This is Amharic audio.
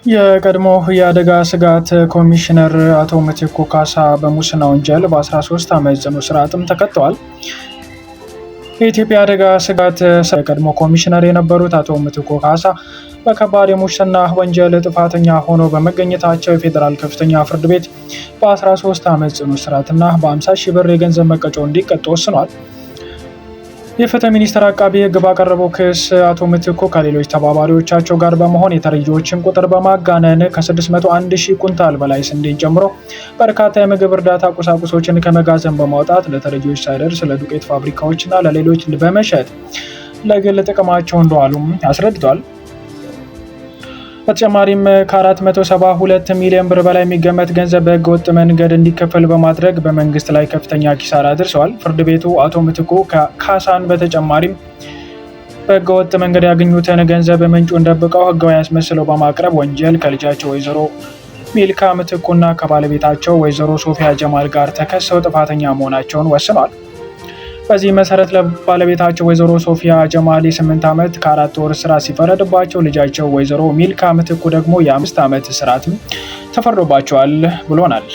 የቀድሞ የአደጋ ስጋት ኮሚሽነር አቶ ምትኩ ካሳ በሙስና ወንጀል በ13 ዓመት ጽኑ እስራትም ተቀጥተዋል። የኢትዮጵያ አደጋ ስጋት የቀድሞ ኮሚሽነር የነበሩት አቶ ምትኩ ካሳ በከባድ የሙስና ወንጀል ጥፋተኛ ሆኖ በመገኘታቸው የፌዴራል ከፍተኛ ፍርድ ቤት በ13 ዓመት ጽኑ እስራትና በ50 ሺህ ብር የገንዘብ መቀጮ እንዲቀጡ ወስኗል። የፍትህ ሚኒስቴር አቃቢ ሕግ ባቀረበው ክስ አቶ ምትኩ ከሌሎች ተባባሪዎቻቸው ጋር በመሆን የተረጂዎችን ቁጥር በማጋነን ከ601 ሺህ ኩንታል በላይ ስንዴን ጨምሮ በርካታ የምግብ እርዳታ ቁሳቁሶችን ከመጋዘን በማውጣት ለተረጂዎች ሳይደርስ ለዱቄት ፋብሪካዎችና ለሌሎች በመሸጥ ለግል ጥቅማቸው እንደዋሉም አስረድቷል። በተጨማሪም ከ472 ሚሊዮን ብር በላይ የሚገመት ገንዘብ በህገወጥ መንገድ እንዲከፈል በማድረግ በመንግስት ላይ ከፍተኛ ኪሳራ አድርሰዋል። ፍርድ ቤቱ አቶ ምትኩ ካሳን በተጨማሪም በህገወጥ መንገድ ያገኙትን ገንዘብ ምንጩን ደብቀው ህጋዊ አስመስለው በማቅረብ ወንጀል ከልጃቸው ወይዘሮ ሚልካ ምትኩና ከባለቤታቸው ወይዘሮ ሶፊያ ጀማል ጋር ተከሰው ጥፋተኛ መሆናቸውን ወስኗል። በዚህ መሰረት ለባለቤታቸው ወይዘሮ ሶፊያ ጀማል የ8 ዓመት ከ4 ወር እስራት ሲፈረድባቸው ልጃቸው ወይዘሮ ሚልካ ምትኩ ደግሞ የ5 ዓመት እስራትም ተፈርዶባቸዋል ብሎናል።